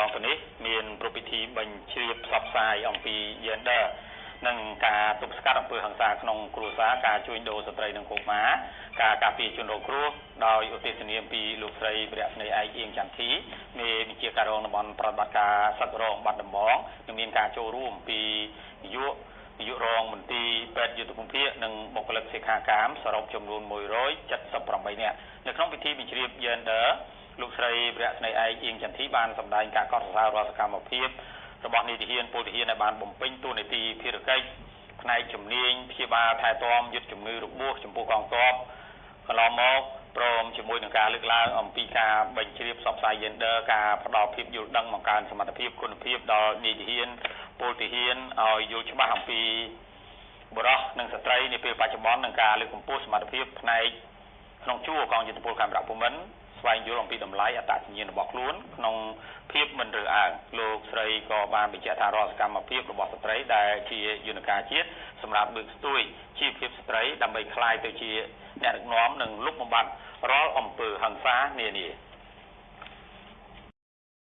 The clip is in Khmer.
លងទៅនេះ មានប្រពិធីបញ្ជ្រាបផ្សព្វផ្សាយអំពី gender និងការទប់ស្កាត់អំពើហិង្សាក្នុងគ្រួសារ ការជួញដូរស្ត្រីនិងកុមារ ការការពារជនរងគ្រោះ ដោយឧទ្ទេសនាមពីលោកស្រីវរៈស្នេហ៍ឯកអៀងចន្ទធី មេវិជាការរងតំបន់ប្រតិបត្តិការសឹករងបាត់ដំបង និងមានការចូលរួមពីនាយកនាយករងមន្ទីរពេទ្យយុទ្ធភូមិភាគ និងបុគ្គលិកសិក្ខាកាម សរុបចំនួន178នាក់។ នៅក្នុងពិធីបញ្ជ្រាប Gender លោកស្រីវរៈស្នេហ៍ឯកអៀងចន្ទធី បានសម្ដែងការកោតសរសើររាល់សកម្មភាពរបស់នាយទាហានពលទាហាន ដែលបានបំពេញតួនាទីភារកិច្ចផ្នែកជំនាញព្យាបាលថែទាំយុទ្ធជំងឺរបួសចំពោះកងទ័ពកន្លងមក ព្រមជាមួយនឹងការលើកឡើងអំពីការបញ្ជ្រាបផ្សព្វផ្សាយ gender ការផ្ដល់ភាពយល់ដឹងបង្កើនសមត្ថភាពគុណភាពដល់នាយទាហានពលទាហានឲ្យយល់ច្បាស់អំពីបុរសនិងស្ត្រីនាពេលបច្ចុប្បន្ន និងការលើកកម្ពស់សមត្ថភាពផ្នែកក្នុងជួរកងយុទ្ធពលខេមរៈភូមិន្ទ ស្វែងយល់អំពីតម្លៃអត្តសញ្ញាណរបស់ខ្លួនក្នុងភាពមិនរើសអើង។ លោកស្រីក៏បានបញ្ជាក់ថា រាល់សកម្មភាពរបស់ស្ត្រីដែលជាយន្តការជាតិសម្រាប់លើកស្ទួយជីវភាពស្ត្រី ដើម្បីក្លាយទៅជាអ្នកដឹកនាំ និងលុបបំបាត់រាល់អំពើហិង្សានានា។